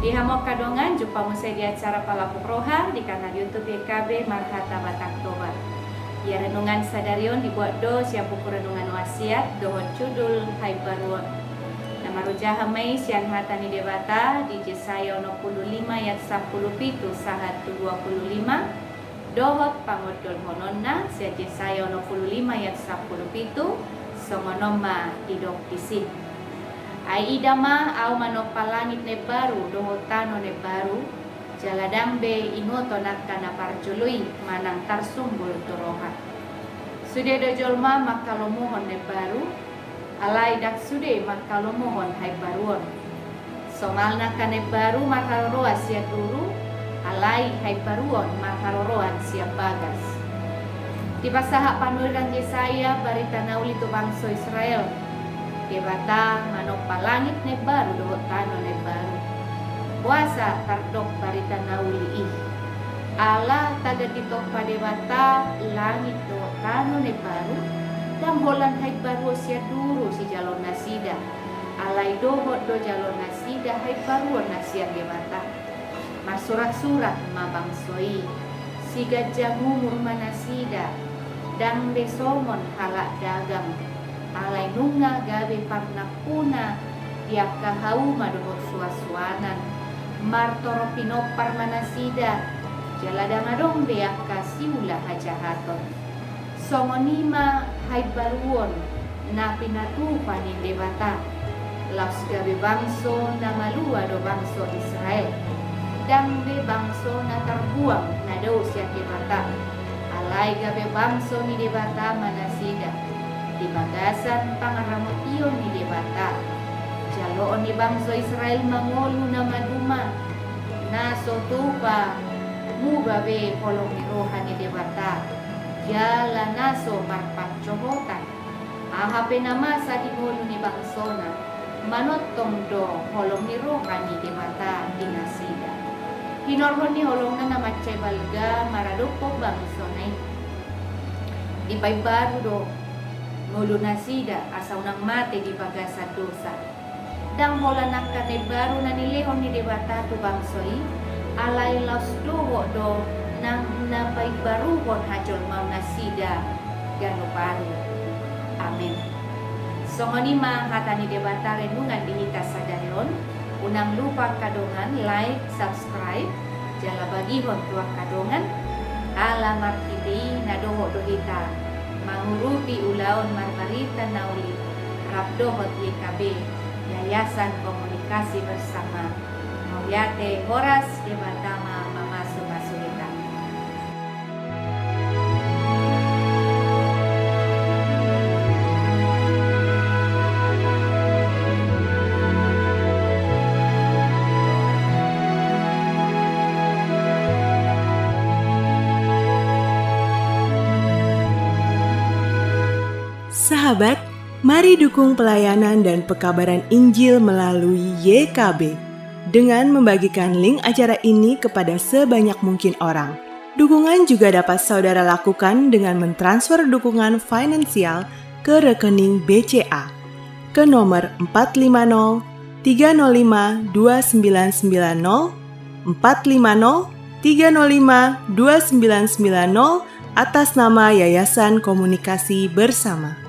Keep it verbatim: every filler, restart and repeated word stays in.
Di hamu angka dongan, jumpa muse di acara Palapuk Roha di kanal YouTube Y K B Marhata Batak Toba. Ia renungan sadari on dibuat do sian buku renungan Wasiat dohot judul Haimbaruon. Na marujaha ma i sian hata ni Debata di Jesaya onom pulu lima ayat sampulu pitu sahat tu dua pulu lima, dohot pangondolhononna sian Jesaya onom pulu lima ayat sampulu pitu, songon on ma didok disi. Ai ida ma, Ahu manompa langit na imbaru dohot tano na imbaru, jala ndang be inothon angka na parjolo i manang tarsumbul tu roha. Sude do jolma mangkalomohon na imbaru, alai ndang sude mangkalomohon haimbaruon. Somalna angka na imbaru marharoroan sian duru, alai haimbaruon marharoroan sian bagas. Dipasahat panurirang Jesaya barita na uli tu bangso Israel. Debata manompa langit na imbaru dohot tano na imbaru. Boasa tardok barita na uli i? Ala tagan ditompa Debata langit dohot tano na imbaru, ndang holan haimbaruon sian duru sijaloonnasida, alai dohot do jaloonnasida haimbaruon na sian Debata. Marsuraksurak ma bangso i, siganjang umur ma nasida, ndang be songon halak dagang, alai nunga gabe parnampuna di angka hauma dohot suansuanan, martorop pinompar ma nasida, jala ndang adong be angka siula hajahaton. Songon i ma haimbaruon na pinatupa ni Debata, laos gabe bangso na malua do bangso Israel. Ndang be bangso na tarbuang na dao sian Debata, alai gabe bangso ni Debata ma nasida, di bagasan pangaramotion ni Debata. Jaloon ni bangso Israel ma ngolu na maduma, na so tupa muba be holong ni roha ni Debata, jala na so marpansohotan. Aha pe na masa di ngolu ni bangsona, manongtong do holong ni roha ni Debata di nasida. Hinorhon ni holongna na mansai balga maradophon bangsona i. Dipaimbaru do ngolu nasida asa unang mate di bagasan dosa. Ndang holan angka na imbaru na nilehon ni Debata tu bangso i, alai laos dohot do nang na paimbaruhon hajolmaon nasida ganup ari. Amen. Songon i ma hata ni Debata renungan di hita sadari on. Unang lupa angka dongan like, subscribe, jala bagihon tu angka dongan, ala marhite i na dohot do hita mangurupi ulaon marbarita na uli rap dohot Y K B, Yayasan Komunikasi Bersama. Mauliate, horas, Debata ma mamasumasu hita. Sahabat, mari dukung pelayanan dan pekabaran Injil melalui Y K B dengan membagikan link acara ini kepada sebanyak mungkin orang. Dukungan juga dapat saudara lakukan dengan mentransfer dukungan finansial ke rekening B C A ke nomor empat lima nol tiga nol lima dua sembilan sembilan nol, empat lima nol tiga nol lima dua sembilan sembilan nol, atas nama Yayasan Komunikasi Bersama.